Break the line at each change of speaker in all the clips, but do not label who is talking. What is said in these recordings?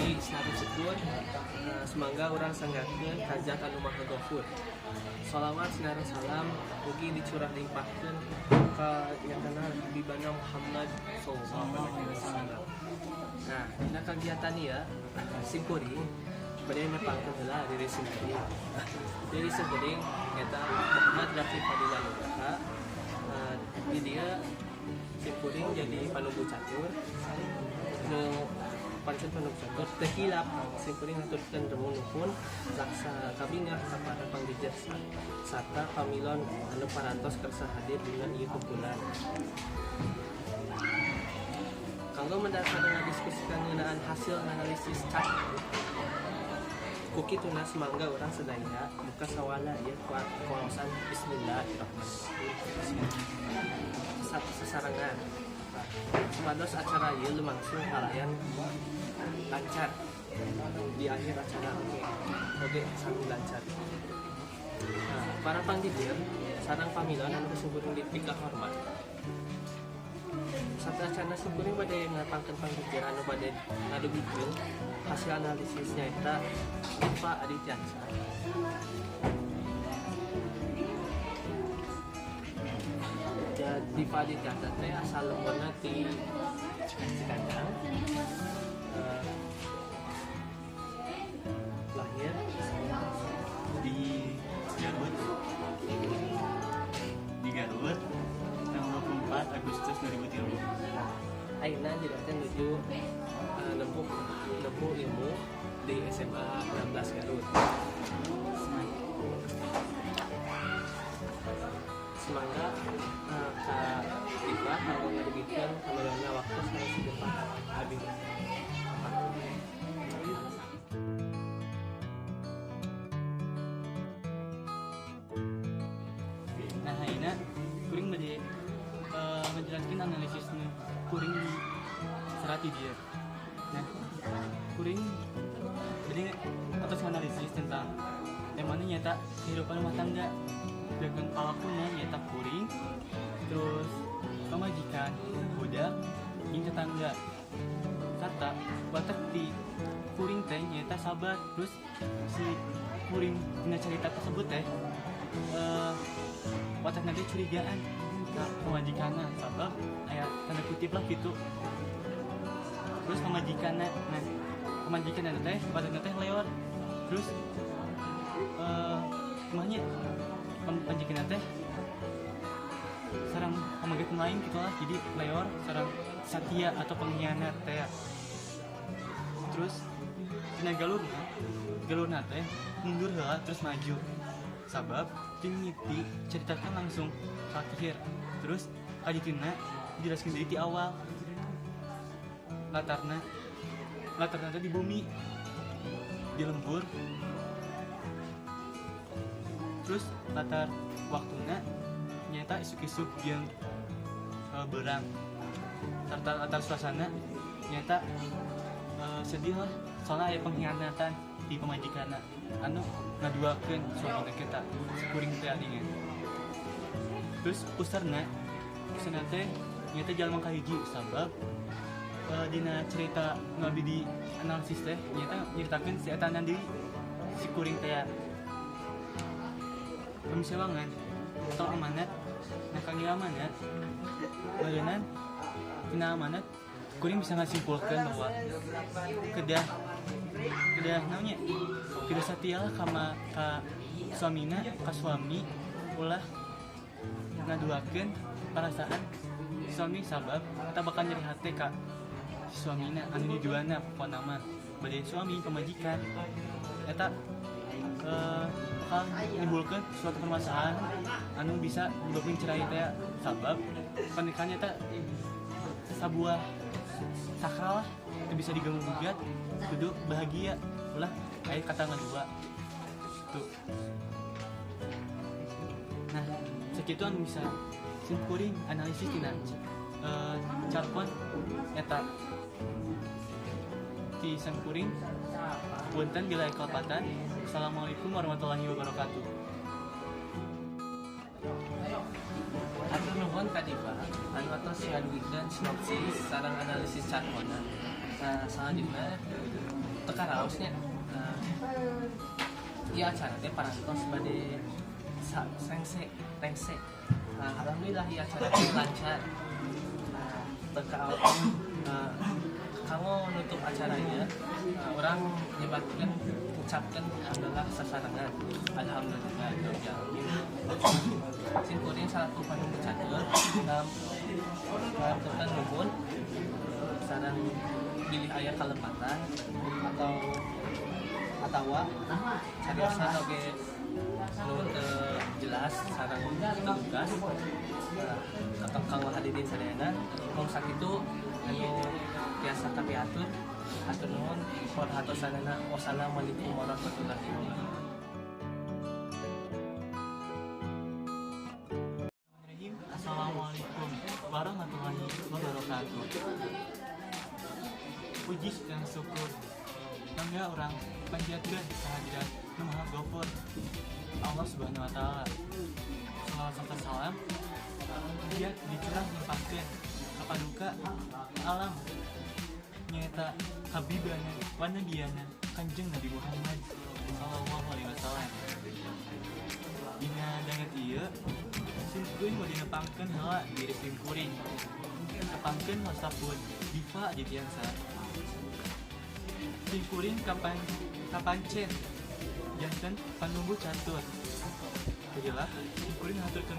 Puji sareng syukur sumangga urang sanggakeun ka Zat anu Maha Gafur. Shalawat sinareng salam mugi dicurah limpahkeun ka nyatana Habibana Muhammad sallallahu alaihi wasallam. Nah, dina kagiatan ieu simkuring bade nepangkeun heula diri sendiri. Diri simkuring nyaeta Muhammad Rafi Fadila Nugraha. Di dieu simkuring jadi panunggu catur. Nu pancen panunggu catur teu hilap simkuring ngaturkeun remung nuhun laksa kabingah ka para panggijer sarta pamilon anu parantos kersa hadir dina ieu kumpulan. Kanggo mendasar diskusikan ngeunaan hasil analisis catur, kukituna semangga urang sadaya buka sawana ieu kawasan Bismillahirrahmanirrahim. Satu sasarengan. Supados acara ieu lumangsung kalayan lancar. Di akhir acara oge sami lancar. Nah, para panggijer sareng pamilon anu kasimkuring dipikahormat. Sateuacanna simkuring bade ngapangkeun panggijer anu bade ngadugikeun hasil analisis nyaeta Diva Adityansa. Diva Adityansa teh asal lemburna ti Cikandang. Lahir
di Garut. Di Garut tanggal 24 Agustus 2003.
Ayeuna jadi teh nuju nempuh ilmu di SMA 16 Garut. Semangga ka Diva kanggo ngadugikeun kamerana waktu sareng sedepa abi.
Nah, ayeuna kuring bade menjelaskan analisis nu kuring serat di dieu. Nah, kuring jadi atas analisis tentang temanya nyata kehidupan rumah tangga dengan palakuna nyata kuring, terus pamajikan, budak, jeung tetangga. Serta watak di kuring teh nyata sabar. Terus si kuring dina cerita tersebut teh watak nanti curigaan ka pamajikanna sabab aya tanda kutip lah gitu. Terus pamajikanna, nah pamajikanna teh watakna teh leor. Terus kumahnya pamajikanna teh sareng pamajikan lain gitu lah, jadi leor sareng satia atau pengkhianat teh. Terus dina galurna teh mundur heula terus maju. Sabab ti ceritakan langsung ke akhir. Terus kadituna dijelaskeun deui ti awal. Latarna teh di bumi, di lembur. Terus latar waktuna nyata isuk-isuk jeung berang. Serta latar suasana nyata sedih lah, soalnya aya pengkhianatan di pamajikanna anu ngaduakeun suamina kita si kuring teh adingan. Terus pusarna teh nyata jalma kahiji sabab dina cerita nu abdi di analisis teh nyata nyeritakeun si eta deui si kuring teh pemisewangan atau amanat. Nah kangge amanat bagenan tina amanat kuring bisa ngasimpulkeun bahwa kedah naonnya kedah satia lah ka suamina ka suami ulah ngaduakeun perasaan suami sabab eta bakal nyeri hate ka si suamina anu diduana pokona mah bade suami pamajikan eta bakal nimbulkeun suatu permasalahan anu bisa nyebabkeun cerai teh sabab pernikahannya teh sabuah sakral lah, itu bisa diganggu gugat, kudu bahagia ulah kayak kata ngadua tuh. Nah segitu anu bisa simkuring analisis tina carpon eta ti simkuring. Punten bila kalepatan. Assalamualaikum warahmatullahi wabarakatuh.
Hatur nuhun ka Diva anu atos ngadugikeun sinopsis sareng analisis carponna. Nah, salajengna Teu karaos nya. Nah, ieu acara teh parantos bade sengse rengse. Nah, alhamdulillah ieu acara teh lancar. Nah, teu kanggo nutup acara ieu, urang nyebatkeun, ucapkeun alhamdulillah sasarengan. Alhamdulillah rabbil alamin. Sim kuring salaku panumbu catur ngahaturkeun nuhun sareng bilih aya kalepatan atau atawa cariosan oge nu teu jelas sareng teu lugas. Nah, kanggo hadirin sadayana, mung sakitu anu tiasa kapihatur. Hatur nuhun perhatosanana. Wassalamualaikum warahmatullahi wabarakatuh.
Assalamualaikum warahmatullahi wabarakatuh. Puji dan syukur mangga urang panjatkeun kehadirat Nu Maha Gofur, Allah Subhanahu wa Ta'ala. Salawat serta salam dia dicurah limpahkeun ka paduka alam, nyaeta habibana wa nabiyana Kanjeng Nabi Muhammad sallallahu alaihi wasallam. Dina danget ieu, simkuring bade nepangkeun heula diri simkuring. Nepangkeun wastapun Diva Adityansa. Simkuring kapan kapancen janten panumbu catur. Baiklah, simkuring haturkeun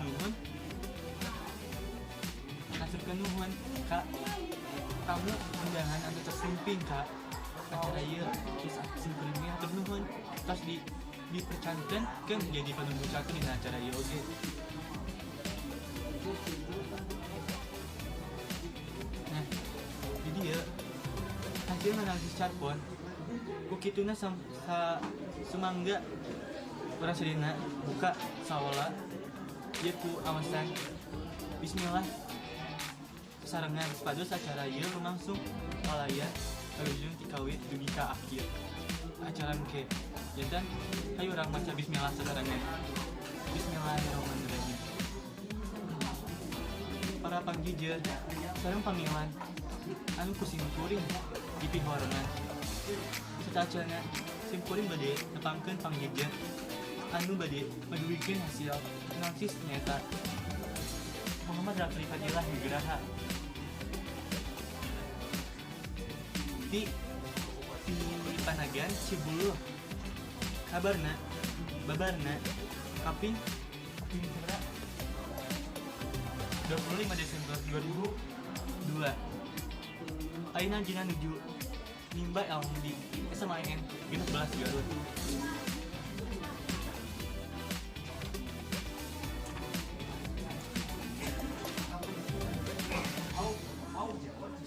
nuhun ka tamu undangan anu tersumping ka acara ieu. Terus simkuring ge hatur nuhun tos di dipercantenkeun jadi panumbu catur dina acara ieu oge. Nah, jadi ya hasil analisis carpon ku kituna sa sumangga urang sadayana buka saola ieu ku awasan bismillah sarengan supados acara ieu lumangsung walaya wilujeng ti kawit dugi ka akhir acara engke. Janten hayu urang maca bismillah sasarengan. Bismillahirrahmanirrahim. Para panggijer sareng pamiwan anu ku simkuring dipihormat, sateuacanna simkuring bade nepangkeun panggijer anu bade madugikeun hasil analisis, nyaeta Muhammad Rafli Fadilah Nugraha di di Panagan Cibuluh. Kabarna babarna kaping kaping 25 Desember 2002. Ayeuna anjeunna nuju nimba ilmu di SMAN 16 Garut.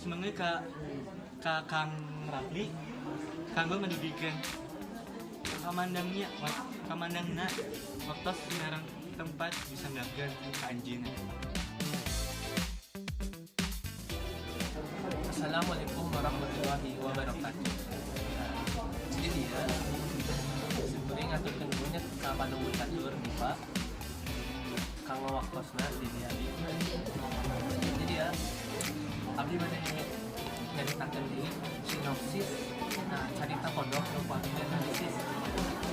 Sumangga ka ka Kang Rafli kanggo madugikeun kamandangnya kamandangna waktos sinareng tempat disanggakeun ka anjeunna.
Assalamualaikum warahmatullahi wabarakatuh. Nah, jadi dia sebenarnya ngaturkeun nuhun ka panumbu catur Diva kanggo waktosna di dieu. Jadi ya abdi bade nyaritakeun deui sinopsis, nah, carita pondok nu ku abdi analisis.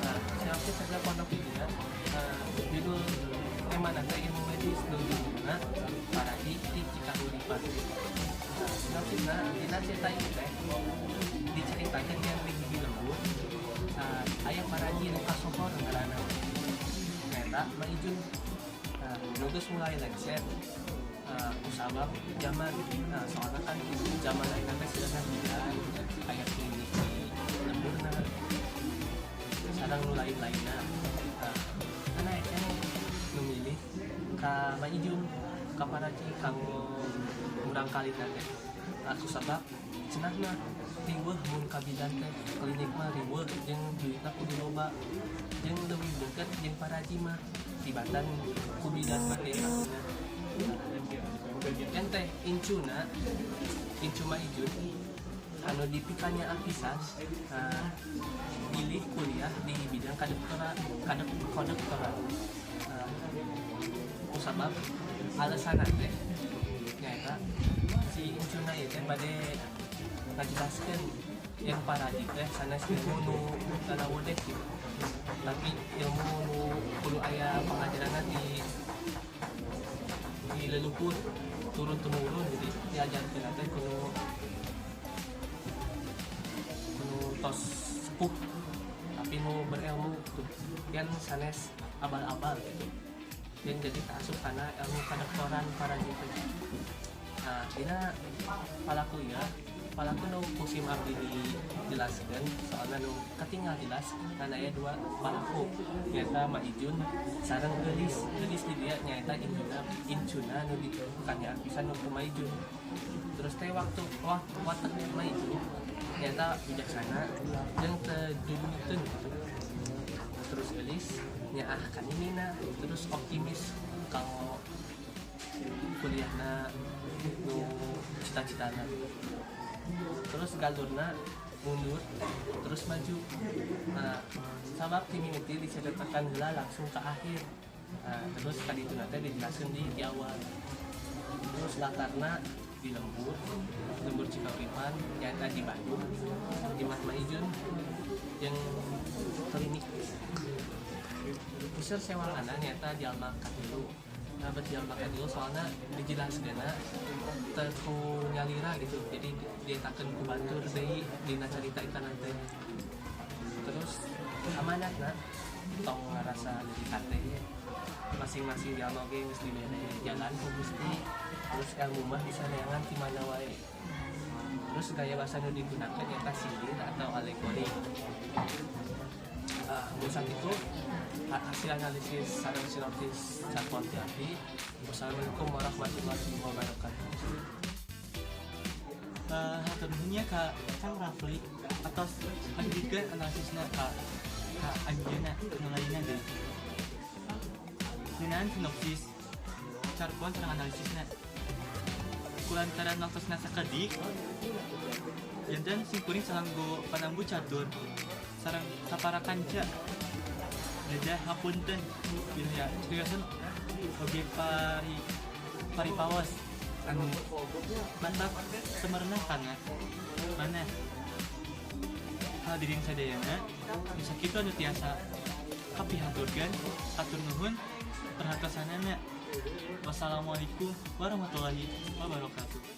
Nah, sinopsis carita pondok ieu ya, judul temana teh ilmu medis nu judulna Paraji ti Cikahuripan. Nah, sinopsisna dina cerita ieu teh diceritakeun yang di hiji lembur. Nah, aya paraji nu kasohor ngaranna nyaeta Maijun. Nah, nu geus mulai lengser kusabab zaman. Nah, soalnya kan zaman ayeuna teh sudah bidan aya klinik di lemburna sareng nu lain-lainna. Nah, karena aya nu milih ka Maijun, ka paraji kanggo murang kalina teh. Nah, kusabab cenahna riweuh mun ka bidan teh, klinik mah riweuh jeung duitna kudu loba jeung leuwih deukeut jeung paraji mah tibatan ku bidan mah teh maksudna. Kan teh incuna incu Maijun anu dipikanyaah pisan, nah, pilih kuliah di bidang kedokteran kedokteran. Nah, kusabab alasan teh nyaeta si incuna ieu teh bade ngajelaskeun Yang paraji teh sanes ilmu nu lalawodeh gitu, tapi ilmu nu kudu aya pengajaranna di leluhur turun temurun. Jadi diajarkeun teh kudu kudu tos sepuh tapi nu berilmu gitu, yang sanes abal-abal gitu, yang jadi kaasup karena ilmu kedokteran paraji teh. Nah, dina palaku ya, palaku nu ku sim abdi dijelaskan, soalnya nu katinggal jelas karena aya dua palaku, nyaeta Maijun sareng Geulis. Geulis di dia nyaeta incuna, incuna nu dikanyaan pisan nu ku Maijun. Terus teh waktu watak Maijun nyaeta bijaksana jeung teu dudungkeun gitu. Terus Geulis nyaah kaninina, terus optimis kalau kuliahna nu cita-citana. Terus galurna mundur terus maju. Nah, sabab ti mimiti diceritakan heula langsung ke akhir. Nah, terus tadi itu nanti dijelaskan di awal. Terus latarna di lembur lembur Cikahuripan, nyaeta di Bandung, di Mas Maijun yang klinik Puseur sewangana nyaeta jalma katilu. Nah, bet jalma katilu soalnya dijelaskeun teu ku nyalira gitu, jadi dietakeun ku batur deui dina carita eta nanti. Terus amanatna tong ngarasa nyeri hate, masing-masing jalma oge geus dibere jalan ku Gusti. Terus ilmu mah bisa neangan di mana wae. Terus gaya bahasa nu digunakan nyaeta sindir atau alegori. Bosan itu hasil analisis sareng sinopsis carpon ti abdi. Wassalamualaikum warahmatullahi wabarakatuh.
Hatur nuhun nya ka Kang Rafli atas lanjutkeun analisisna ka anjeunna nu lainna deui. Ngeunaan sinopsis carpon sareng analisisna. Kulantaran waktosna sakedik, janten simkuring salanggo panambu catur sareng sapara kanca. Dadah, hapunten bilih cariosan oge paripaos anu mantap semerenah kana mana. Hadirin sadayana, nu sakitu anu tiasa kapihaturkeun. Hatur nuhun perhatosanana. Wassalamualaikum warahmatullahi wabarakatuh.